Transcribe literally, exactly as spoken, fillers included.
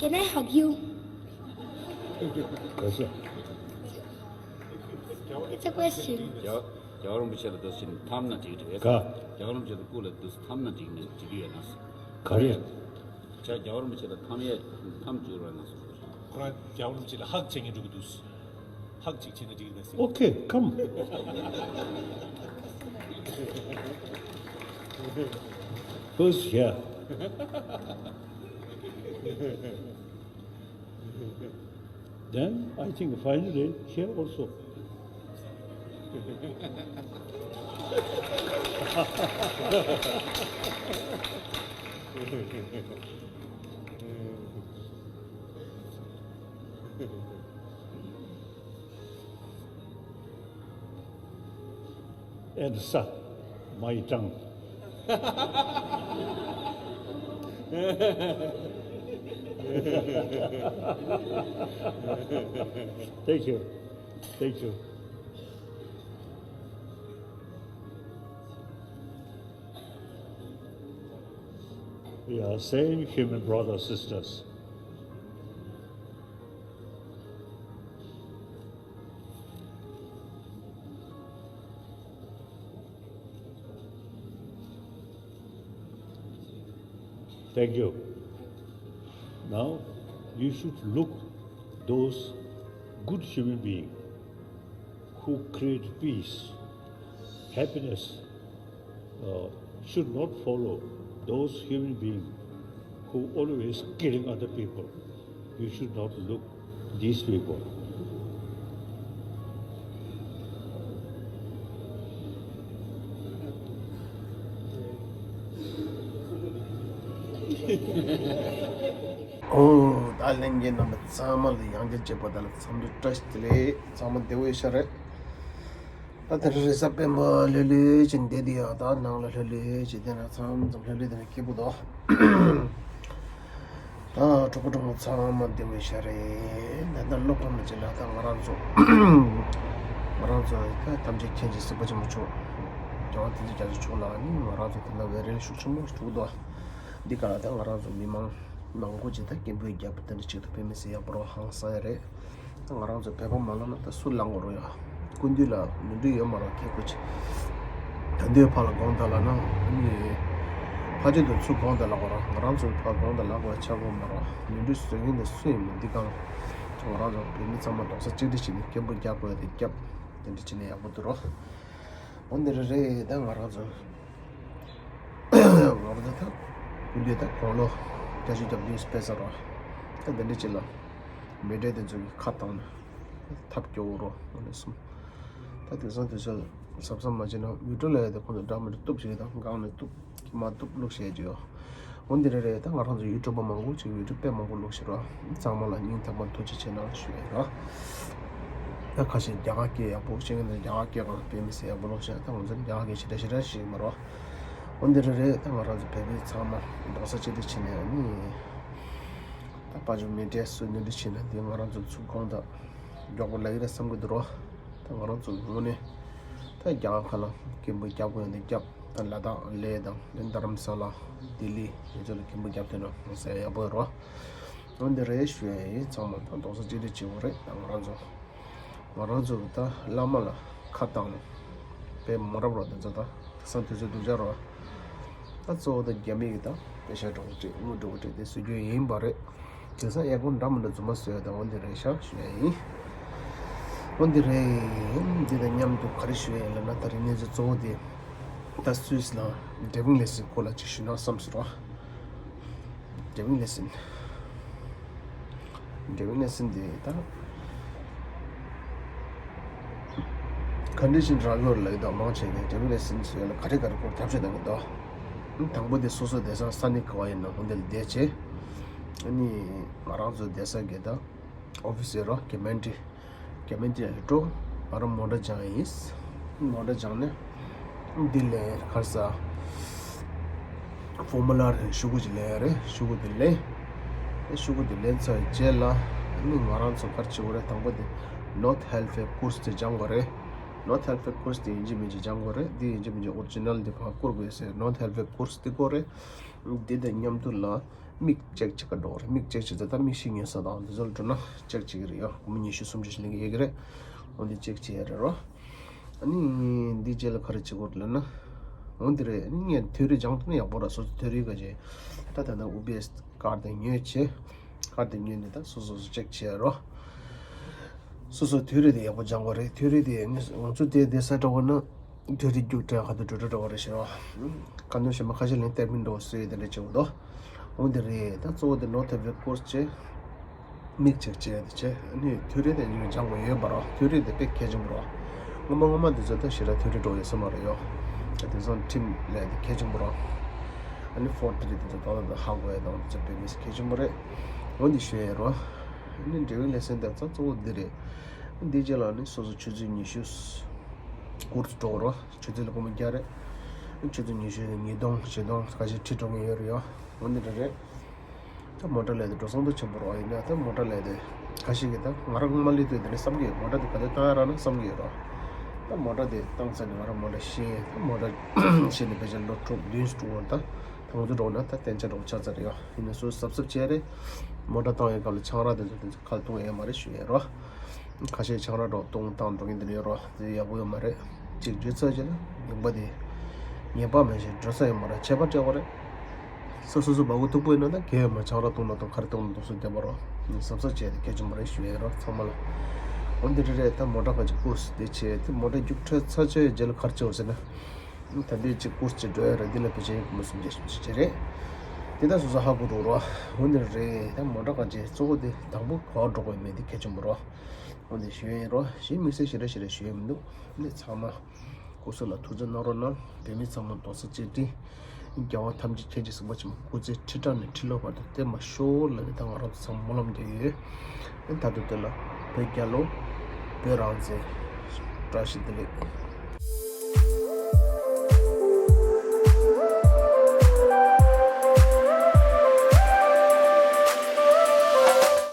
Can I hug you? It's a question. རྒྱལ་བ་རིན་པོ་ཆེ་ལ་འདུག་སེ་འཐམ་ན་འགྲིག་གི་རེད་པས། ག་རྒྱལ་བ་རིན་པོ་ཆེ་ལ་སྐུ་ལ་འདུག་སེ་འཐམ་ན་འགྲིག་ན་འགྲིག་གི་ཡོད་ན། ག་རེ། ཅག་རྒྱལ་བ་རིན་པོ་ཆེ་ལ་འཐམ་ཡས་འཐམ་བཅུག་རོགས་གནང་ཟེར། ཁོ་རང་རྒྱལ་བ་རིན་པོ་ཆེ་ལ་ཧག་བྱེད་མཁན་འགྲོ་གི་འདུག་ཧག་ཅིག་བྱས་ན་འགྲིག་གི་རེད་ཟེར། Okay, come. Who's here? Then I think finally here also. And suck my tongue. Thank you. Thank you. We are same human brothers, sisters. Thank you. Now, you should look those good human beings who create peace, happiness, uh, should not follow those human beings who always killing other people. You should not look these people. ཨོ། ད་ལྷན་རྒྱས་རྣམ་པ་ཚང་མ་ལ་ཡང་བསྐྱར་བྱས་པ་དང་འཚམས་འདྲི་བཀྲ་ཤིས་བདེ་ལེགས། ཚང་མ་བདེ་པོ་ཡོད་ཤག་རེད། ད་དེ་རིང་རེས་གཟའ་སྤེན་པ་ལྷོད་ལྷོད་བྱས་བསྡད་དེ་ཡ། ད་ནང་ལ་ལྷོད་ལྷོད་བྱས་བསྡད་ན་ཚང་མ་ཚང་ལྷོད་ལྷོད་བསྡད་ན་སྐྱིད་པོ་འདུག་ད་གྲོགས་པོ་གྲོགས་མོ་ཚང་མ་བདེ་པོ་ཡོད་ཤག་རེད། ད་ལྟ་ལོ་གང་མ་བྱས་ན་ད་ང་རང་ཚོ་ང་རང་ཚོ་ད་ཐམས་ཅད་མཁྱེན་ཅིང་གཟིགས་པ་ཆེན་པོ་མཆོག་རྒྱལ་དབང་བསྟན་འཛིན་རྒྱ་མཚོ་མཆོག་ལ་ནི་ང་རང་ཚོ་ད་ལྟ་བའི་རེ་ལ་ཤུགས་ཆེན་པོ་ཞིག་འདུག་འདི་ག་ལ་ད་ང་རང་ཚོ་མི་མང་མང་པོ་ཅིག་ད་སྐད་འབོད་རྒྱབ་པ་དེ་འདྲ་ཅིག་ཏུ་ཕེབས་མི་སྲིད་ཡག་པོ་རོ་ཧང་སང་ཡ་རེད། ད་ང་རང་ཚོ་བོད་པ་མ་ལབ་ན་ད་སུ་ལབ་དགོས་རོ་ཡ། སྐུ་མདུན་ལ་ནོར་འཁྲུལ་ཡོད་མ་རོ་ཁྱེད་ཁོ་ཅི། ད་འདོད་ཕར་ལ་དགོངས་དག་ལབ་ན་ནི། ཕ་ཆོས་དང་ཚུར་དགོངས་དག་ལབ་དགོས་རོ། ང་རང་ཚོ་ཕར་དགོངས་དག་ལབ་དགོས་ཆགས་དགོས་མ་རོ། ནོར་འཁྲུལ་བཟོ་མཁན་དེ་སུ་ཡིན་མིན་འདི་གང་། ང་རང་ཚོ་བོད་མི་ཚང་མ་རྡོག་རྩ་གཅིག་སྒྲིལ་བྱས་ནས་སྐད་འབོད་རྒྱག་དགོས་ཡ་དེ་རྒྱབ། དེ་འདྲ་བྱས་ན་ཡག་པོ་འདུག་རོ། འོ་འདི་རེད་རེད། ད་ང་རང་ཚོ་ང་རང་ཚོ་ད་སྐུ་མདུན་ད་དགུང་ལོ་བརྒྱད་ཅུ་གྱ་བདུན་ཕེབས་ས་རོ། ད་འདི་འདྲ་ཅིག་ལ་མི་འདྲ་དེ་ཚོ་གི་ཁ་བཏང་ནས་ཐབས་སྐྱོ་བོ་རོ། ཨ་ནི་གསུམ། ད་དེང་སང་དུས་ཚོད་གཟབ་གཟབ་མ་བྱས་ན་ཡུལ་གྲུ་ལ་ཡ་དེ་ཁོང་ཚོ་འདྲ་མི་འདྲ་གཏུབ་བྱེད་ཀྱི་དང་སྒང་ནས་གཏུབ་ཀྱི་མ་གཏུབ་བླུགས་བཤད་ཀྱི་ཡོད། འོ་འདི་རེད་རེད། ད་ང་རང་ཚོ་ཡུལ་གྲུ་པ་མང་པོ་ཅིག་ཡུལ་གྲུ་དཔེ་མང་པོ་བླུགས་ཤག་ར། ཚང་མ་ལ་སྙིང་ཐག་པ་ཐུགས་རྗེ་ཆེ་གནང་ཞུ་ཡ་ར། ད་ཁ་ཤས་རྒྱ་གར་སྐད་ཡག་པོ་ཤེས་མཁན་དང་རྒྱ་གར་སྐད་གང་དཔེ་མི་སྲིད་ཡག་པོ་བླུགས་ཤག་ད་ང་ཚོ་རྒྱ་གར་སྐད་ཞེ་དྲག་ཞེ་དྲག་ཤེས་ཀྱི་མ་རེད། འོ་འདི་རེད་རེད། ད་ང་རང་ཚོ་བོད་པའི་ཚང་མ་རྡོག་རྩ་གཅིག་སྒྲིལ་བྱས་ནས་ཨ་ནི། ད་དཔལ་འབྱོར་མི་འདྲ་སུ་ནོར་འཁྲུལ་བྱས་ན་དེ་ང་རང་ཚོ་ཚུར་དགོངས་དག་མགྱོགས་པོ་ལབ་ཀྱི་རེད་བསམ་གྱི་འདུག་རོ། ད་ང་རང་ཚོ་དངོས་གནས་ད་རྒྱ་གར་ཁ་ལ་སྐད་འབོད་རྒྱག་དགོས་ཡོད་འདི་རྒྱབ། ད་ལ་དྭགས་གླེ་དང་དེ་རྡ་རམ་ས་ལ་ལྡི་ལི་དེ་ཚོ་ལ་སྐད་འབོད་རྒྱབ་ཐུབ་ན་ཟེར་ཡག་པོ་ཡོད་རོ། འོ་འདི་རེད་ཞུ་ཡ་ཡིན། ཚང་མ་ད་རྡོག་རྩ་གཅིག་སྒྲིལ་བྱེད་དགོས་རེད། ད་ང་རང་ཚོ་ང་རང་ཚོ་ད་བླ་མ་ལ་ཁ་བཏང་ནས་དཔེ་མ་རབས་རོ། དེ་ཚོ་ད་དེང་སང་དུས་ཚོད་སྡུག་ཅག་རོ། ད་གཙོ་བོ་ད་རྒྱ་མི་གི་ད་པེ་ཤ་འགྲོ་གི་འདྲ་དངུལ་འགྲོ་གི་འདྲ་དེ་བཟོ་རྒྱུ་ཡིན་པ་རེད། དེང་སང་ཨེ་ཀོན་འདྲ་མི་འདྲ་རྫུན་མ་བཟོས་ཡོད་ད། འོ་འདི་རེད་ཤག་ཞུ་ཡ་ཡིན། འོ་འདི་རེད། འདི་དང་མཉམ་དུ་ག་རེ་ཞུ་ཡ་ཡིན་ལབ་ན་ད་རིང་གནས་ཚུལ་གཙོ་བོ་དེ་ད་སུད་སི་ནང་ཌ་རའི་ཝིང་ལའི་སན་སྐོར་ལ་ཅིག་ཞུ་ན་བསམ་སོང་ར། ཌ་རའི་ཝིང་ལའི་སན། ཌ་རའི་ཝིང་ལའི་སན་དེ་ད་ཁོན་ཌི་ཤན་རག་གི་ཡོད་རེད་ལབ་ཀྱི་འདུག་མང་ཆེ་གིས་ཌ་རའི་ཝིང་ལའི་སན་ཟེར་ཡ་ལ་ག་རེ་ག་རེ་སྐོར་ཐབས་ཤེས་གནང་གི་འདུག་དང་པོ་དེ་སོ་སོ་བསྡད་ས་ས་གནས་ག་བ་ཡིན་ན་འོ་འདི་ལ་བསྡད་བྱས། ཨ་ནི་ང་རང་ཚོ་བསྡད་ས་གི་ད་ཨོ་ཕི་སི་ཡོད་རོ། ཀེ་མན་ཏི། ཀེ་མན་ཏི་ལ་འགྲོ། ང་རང་མོ་ཊ་སྦྱངས་ཡིན། མོ་ཊ་སྦྱངས་ནས་འདི་ལས་ག་རེ་ཟ། ཕོར་མུ་ལ་རེད། ཤོག་གུ་ཅིག་ལེན་ཡ་རེད། ཤོག་གུ་དེ་ལེན། ཨེ་ཤོག་གུ་དེ་ལེན་ཚར་བའི་རྗེས་ལ་ཨ་ནི་ང་རང་ཚོ་ག་རེ་བྱེད་དགོས་རེད། དང་པོ་དེ་North Halifax course དེ་སྦྱང་དགོས་རེད། North Halifax course དེ་ཡིན་གཅིག་མིན་གཅིག་སྦྱང་དགོས་རེད། འདི་ཡིན་གཅིག་མིན་གཅིག་ཨོ་རི་ཇི་ནལ་དེ་ཕར་བསྐུར་དགོས་ཟེར། North Halifax course དེ་དགོས་རེད། འདི་དང་མཉམ་དུ་ལ་ མིག་ཅེག་བྱེད་ག་འགྲོ་བ་རེད། མིག་ཅེག་བྱེད་ཚེ་ད་མིག་ཤེལ་ཉོ་ས་དང་དེ་ཚོ་ལ་འགྲོ་ན་ཅེག་བྱེད་ཀྱི་རེད་ཡ། སྒོར་མོ་ཉི་ཤུ་སུམ་ཅུ་ཞིག་ལེན་གྱི་ཡོད་ཀྱི་རེད། འོ་འདི་ཅེག་བྱེད་ཡ་རེད་རོ། ཨ་ནི་འདི་རྗེས་ལ་ག་རེ་བྱེད་དགོས་རེད་ལབ་ན། འོ་འདི་རེད། ཨ་ནི་ངས་ཐོ་རེ་སྦྱངས་ཐུབ་ན་ཡག་པོ་ར། སོ་སོ་ཐོ་རེ་ག་བྱེད། ད་ད་ལྟ་ཨུ་བི་ཨེས་ཀར་དེ་ཉོས་བྱས། ཀར་དེ་ཉོས་ནས་ད་སོ་སོ་སོ་ཅེག་བྱེད་ཡ་རོ། སོ་སོ་ཐོ་རེ་དེ་ཡག་པོ་སྦྱང་དགོས་རེད། ཐོ་རེ་དེ་ང་ང་ཚོ་དེ་དེ་ས་འགྲོ་བ་ན་ཐོ་རེ་རྒྱུགས་དྲན་ཁ་ཐུག་འགྲོ་འགྲོ་འགྲོ་བ་རེད་ཤི་རོ། ཁ་ནོ་ཞེ་མ་ཁ་ཤས་ལན་སྟེར་མི་འགྲོ་སོས་དེ་འདྲ་བྱེད་དགོས་དོ། འོ་འདི་རེད། ད་གཙོ་བོ་དེ་ནོར་ཐེབས་རེད་ཀོར་སི་བྱས། མིག་ཅེག་བྱས་དེ་བྱས། ཨ་ནི་ཐོ་རེ་དེ་ཉིན་སྦྱང་དགོས་ཡོད་པ་རོ། ཐོ་རེ་དེ་དཔེ་གལ་ཆེན་པོ་རོ། སྔོན་མ་སྔོན་མ་དེ་ཚོ་ད་ཞེ་དྲག་ཐོ་རེ་འགྲོ་ཡོད་ས་མ་རེད་ཡོ། ད་དེ་ཚོ་ཁྲིམས་ལས་དེ་གལ་ཆེན་པོ་རོ། ཨ་ནི་ཕོར་ཊི་རི་དེ་ཚོ་ཏག་ཏག་ཧ་གོ་ཡ་དང་དེ་ཚོ་དཔེ་མི་སྲིད་གལ་ཆེན་པོ་རེད། འོ་འདི་ཞུ་ཡ་རོ། ཨ་ནི་འབྲེལ་ཡོད་ལེ་ཚན་དེ་ཚོ་གཙོ་བོ་འདི་རེད། འདི་རྗེས་ལ་ནི་སོ་སོ་ཆུ་ཚོད་ཉི་ཤུ་ཀོར་སི་འགྲོ་རོ། ཆུ་ཚོད་ལ་སྒོར་མོ་བརྒྱ་རེད། ཆུ་ཚོད་ཉི་ཤུ་ཉིས་སྟོང་བཞི་སྟོང་ཁ་ཤས་ཁྲི་སྟོང་ཡོད་རེད་ཡོ། འོ་འདི་འདྲ་རེད། ད་མོ་ཊ་ལས་དེ་འགྲོ་སོང་དུ་ཆེན་པོ་རོ། ཡིན་ན་ད་མོ་ཊ་ལས་དེ་ཁ་ཤས་ཀྱིས་ད་ང་རང་སྔོན་མ་ལས་དུས་དེ་ནས་བསམ་གྱི་ཡོད། མོ་ཊ་དེ་ག་དུས་བཏང་ཡ་རག་ན་བསམ་གྱི་ཡོད་རོ། ད་མོ་ཊ་དེ་བཏང་ཚར་ནས་ང་རང་མོ་ཊ་ཤེས། ད་མོ་ཊ་ཤེས་ནས་ཕལ་ཆེར་ལོ་དྲུག་བདུན་ཅིག་འགྲོ་བ། ད་ད་ང་ཚོ་འགྲོ་ན་ད་གཏན་ཆ་འགྲོ་ཆགས་ཚར་རེད་ཡོ། ཡིན་ན་སོ་སོ་གཟབ་གཟབ་བྱས་རེད། མོ་ཊ་བཏང་ཡའི་སྐབས་ལ་ཆང་རག་དེ་ཚོ་དེ་ཚོ་ཁ་ལ་བཏུང་ཡ་མ་རེད་ཞུ་ཡ་རོ། ཁ་ཤས་ཆང་རག་འགྲོ་བཏུང་བཏང་འགྲོ་མཁན་དེ་འདྲ་ཡོད་རོ། དེ་ཡག་པོ་ཡོད་མ་རེད། གཅིག་བརྗོད་ཚར་རྗེས་ལ་ཉེས་པ་དེ། ཉེས་པ་མེད་ཞིང་འགྲོ་ས་ཡོད་མ་རེད། ཁྱད་པར་སྤྲད་པ་རེད། སོ་སོ་སོ་སྦ་ཁུག་མཐུག་པོ་ཡིན་ན་ད་གས་མ་ཆང་རག་བཏུང་ན་དང་ག་རེ་བཏུང་ན་འདུག་སུ་བསྡད་པ་རོ། གཟབ་གཟབ་བྱས་ཏེ་གལ་ཆེན་པོ་རེད་ཞུ་ཡས་རོ་ཚང་མ་ལ། འོ་འདི་འདྲ་རེད། ད་མོ་ཊ་ག་ཅིག་ཀོར་སི་དེ་བྱས་ཏེ་མོ་ཊ་རྒྱུགས་འཕྲོད་ཚར་ཚར་རྗེས་ལ་ག་རེ་བྱེད་འོ་ཟེར་ན། ད་འདི་ཅིག་ཀོར་སི་ཅིག་འགྲོ་ཡ་རེད། འདི་ལ་ཕལ་ཆེར་སྒོར་མོ་སུམ་བརྒྱ་བཞི་བཅུ་ཅིག་རེད། དེ་ད་སོ་སོ་ཧ་གོ་འགྲོ་རོ། འོ་འདི་འདྲ་རེད། ད་མོ་ཊ་ག་ཅིག་གཙོ་བོ་དེ་དང་པོ་ག་པར་འགྲོ་དགོས་མེད་དེ་གལ་ཆེན་པོ་རོ། འོ་འདི་ཞུ་ཡས་རོ། གཞན་དམིགས་བསལ་ཞེ་དྲག་ཞེ་དྲག་ཞུ་ཡས་མི་འདུག་འདི་ཚང་མ། སྐུ་གཟུགས་ལ་ཐུགས་རྗེ་གནང་རོགས་གནང་། བོད་མི་ཚང་མ་རྡོག་རྩ་གཅིག་སྒྲིལ། རྒྱལ་བ་ཐམས་ཅད་མཁྱེན་ཅིང་གཟིགས་པ་ཆེན་པོ་སྐུ་ཚེ་ཁྲི་ཕྲག་ནས་ཁྲི་ལོ་བར་དུ་བརྟན་པར་ཤོག་ལབ་ནས་ད་ང་རང་ཚོ་ཚང་མ་སྨོན་ལམ་རྒྱག་ཡོད། ཨེ་ད་དུང་དེ་ལ་བོད་རྒྱལ་ལོ། བོད་རང་བཙན། བཀྲ་ཤིས་བདེ་ལེགས།